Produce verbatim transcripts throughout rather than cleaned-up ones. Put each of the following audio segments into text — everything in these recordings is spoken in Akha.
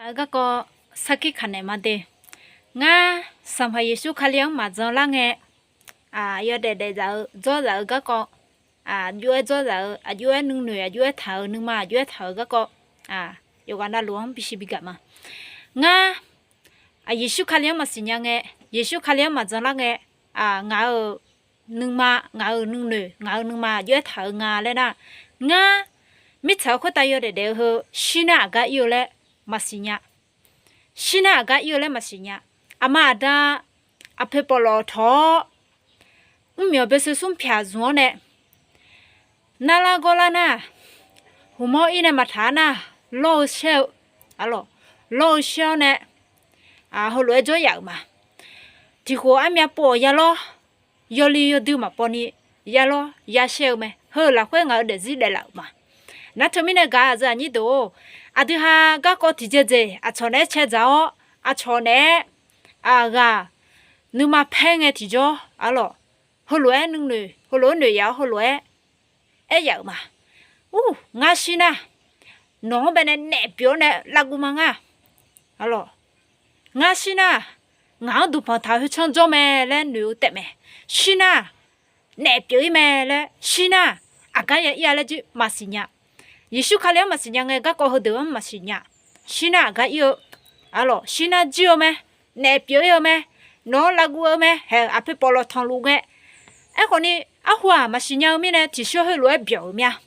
Aq, garkawv sarkir kaqnaeq ma de. Ngar, Sanqpaq Yeqsur Kali-anr maqjan lar ngae, aq, yawdaef daefzaq-eu dzawrzaq-eu garkawv, aq, jov-aer dzawrzaq-eu, aq, jov-aer nuinoeq, aq, jov-aer taq-euq nuima, aq, jov-aer taq-euq garkawv, aq, yawqghaq navluf-anr bisiq biga ma. Ngar, aq, Yeqsur Kali-anr maqsiq nya ngae, Yeqsur Kali-anr maqjan lar ngae, aq, ngaq-euq nuima, ngaq-euq nuinoeq, ngaq-euq nuima jov-aer taq-eu nga laer nar, ngar mirtsaq-eu khoertav yawdaef daef-eu heu shir nar aqgar ir-eu laer maqsiq nya. Shir nar aqgar ir-eu laer maqsiq nya. Aqma aqda aqpoeq pawflawq tawq-awr, mrmyawq baesoe smr pyaq zmq-awr nae, narlar gawrlar nar, hmqmawr ir nae maqtaq-ar nar, lawr-eu shaer-eu, aqlawq, lawr-eu shaer-awr nae, heulof-aer jawryaf-euq ma. Tiqkhof armyav pov-awq ya lawr, yawli yawdui maqpawv ni ya lawr ya shaer-eu mae. Heu lafkhoer ngaq-euq daefzir daeflaf-euq ma. Nar teumirnae gaq aqyuif aqnyir deuq-or, aqdui ha garkawv tiqjeq jeq aqcawq naeq-aer caedzaq-awr, aqcawq naeq-aer ghaq nuima paer ngae tiqjawr, aqlawq, heulof-aer nuinoeq, heulof-aer noeq yaf-awr heulof-aer aer yaf-euq ma. Ur, ngar shir nar, nawq-anr bae nae naef pyeuf-awr nae lavguv ma ngar. Aqlawq, ngar shir nar, ngaq-anr duqpanq taq-eu khoertsanr jawr mae laer noeq-eu taefmae. Shir nar, naef pyeuf-ir mae laer shir nar, aqgar ya ir-a laer jir maqsiq nya. Yeqsur Kali-anr maqsiq nya ngae, garkawv heudeuq-anr maqsiq nya. Shir nar aqgar ir-eu, aqlawq, shir nar jir-eu mae, naef pyeuf-ir-eu mae, nawq-anr lavguv-eu mae, haeq aqpoeq pawflawq tanqluf ngae. Aerkhawf ni, arhu-aq maqsiq nya-eu mirnae tiqshawr heulof-aer byawq-euq mir-a.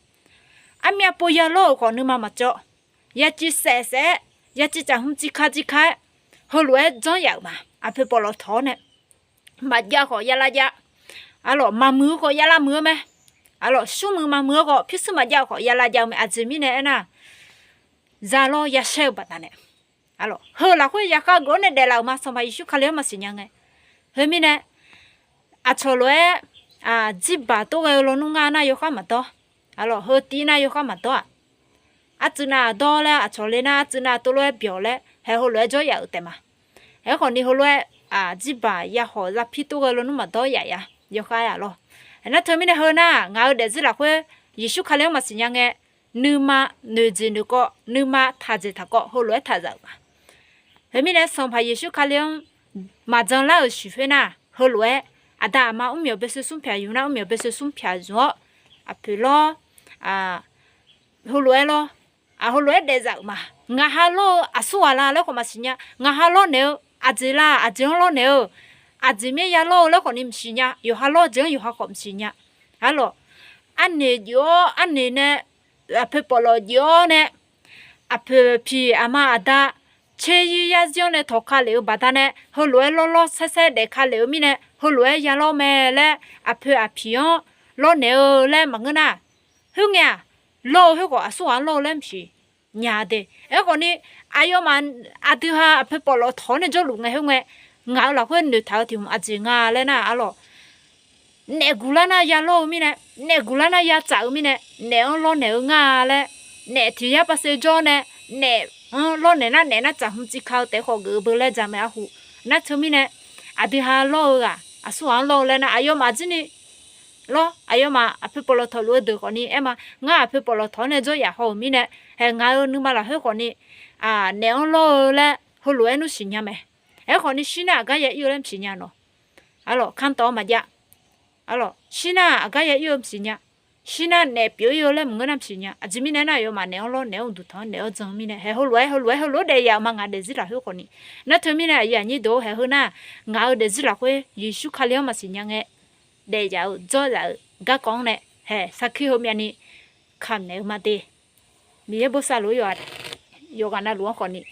Armyav pov ya lawr-euq khawf nuima maqcawv. Ya civ saef saef-aer, ya civ caf hmq civ ka civ ka-aer, heulof-aer janr yaf-euq ma. Aqpoeq pawflawq tawq-awr nae, maqjav khawf ya lavjav. Aqlawq, maqmuiq-eu khawf ya lavmuiq-eu mae. Aqlawq, smrmuiq maqmuiq-eu khawf pyurshuir maqjav-eu khawf ya lavjav-eu mae. Aqjeq mirnae aernar, za lawr ya shaer-eu baqdanae, aqlawq, heu lafkhoer yaqkhav geuf-awr nae daeflaf-euq ma. Sanqpaq Yeqsur Kali-anr maqsiq nya ngae. Heu mirnae, aqcawq lof-aer, jirbaq tov ghae-eu lawnmr ngar nar yawkhar maqdawr. Aqlawq, heu tiv nar yawkhar maqdawr-aq. Artsuiv nav aqdawr laer aqcawq le nar artsuiv nav tov lof-aer byawq laer haeq heulof-aer jawr yaf-euq taef ma. Aerkhawf ni heulof-aer, jirbaq ya hawq za pir tov ghae lawnmr maqdawr yaf ya. Yawkhar-aq lawr. Aernar teumirnae heu nar ngaq-euq daefzir lafkhoer Yeqsur Kali-anr maqsiq nya ngae, nuima noeqjeq noeqkawv, nuima taqjeq taqkawv heulof-aer taqzaf-euq ma. Heu mirnae Sanqpaq Yeqsur Kali-anr maqjan lar-euq shuif khoer nar, heulof-aer, aqda aqma mrmyawq baesoe smr pyaq yuf nar mrmyawq baesoe smr pyaq zmq-awr, aqpoeq lawr, heulof-aer lawr, heulof-aer daefzaf-euq ma. Ngaq ha lawr-eu aqsur ghaq la laer khawf maqsiq nya. Ngaq ha lawrnaeq-eu aqjeq la, aqjeq-anr lawrnaeq-eu, aqjeq mir-aer ya lawr-eu laer khawf ni maqsiq nya. Yawqha lawr jeq-anr yawqha khawf maqsiq nya. Aqlawq, arnaeq jov-awr arnaeq nae, aqpoeq pawflawq jov-awr nae, aqpoeq piq aqma aqda tser yir yarzir-anr nae tawq ka lef-eu baqdanae heulof-aer lawrlawr saersaer daef ka lef-eu mirnae heulof-aer ya lawr mae laer aqpoeq aqpiq-anr lawrnaeq-eu laer maqngeur nar, khoerngae-aq, lawr-eu khoerkhawf aqsur ghaq-anr lawr-eu laer maqsiq nya de. Aerkhawf ni, aqyawfmaf aqdui ha aqpoeq pawflawq tawq-awr nae jawrluf ngae khoerngae, ngaq-euq lafkhoer noeqtaq-eu tiq hmq aqjeq nga laer nar, aqlawq, naef guq lar nar ya lawr-eu mirnae, naef guq lar nar ya tsaf-eu mirnae, naef-anr lawrnaeq-eu nga laer, naef tiq yar pavsev jawr nae, naef-anr lawrnaeq nar naef nar tsaf hmq civ ka-eu taef khawf geuf-eu beu laer jamaeq arhu. Nar teumirnae, aqdui ha lawr-eu ghaq aqsur ghaq-anr lawr-eu laer nar aqyawfmaf jir ni lawr, aqyawfmaf aqpoeq pawflawq tawqluf-eu deuq khawf ni aer ma. Ngar aqpoeq pawflawq tawq-awr nae jawr yaf haw-euq mirnae, haeq ngaq-euq nuima lafkhoer khawf ni, naef-anr lawr-eu laer heulof-aer nmr siqnya mae. Aerkhawf ni shir nar aqgar ya ir-eu laer maqsiq nya nawq. Aqlawq, kantawf-eu maqjav. Aqlawq, shir nar aqgar ya ir-eu maqsiq nya. Shir nar naef pyeuf ir-eu laer maqngeur nar maqsiq nya. Aqjeq mirnae nar aqyawfmaf naef-anr lawr, naef-anr uqduq tanq-anr naef-anr jan-eu mirnae, haeq heulof-aer heulof-aer heulof-aer daef yaf-euq ma. Ngaq daefzir lafkhoer khawf ni, nar teumirnae aqyuif aqnyir deuq-or, haeq heu nar ngaq-euq daefzir lafkhoer Yeqsur Kali-anr maqsiq nya ngae, daef yaf-euq dzawrzaf-euq garkawv-anr nae haeq sarkir heumyav ni kamq naeq-eu ma de. Miqyaer bosav luf-eu yawqghaq navluf-anr khawf ni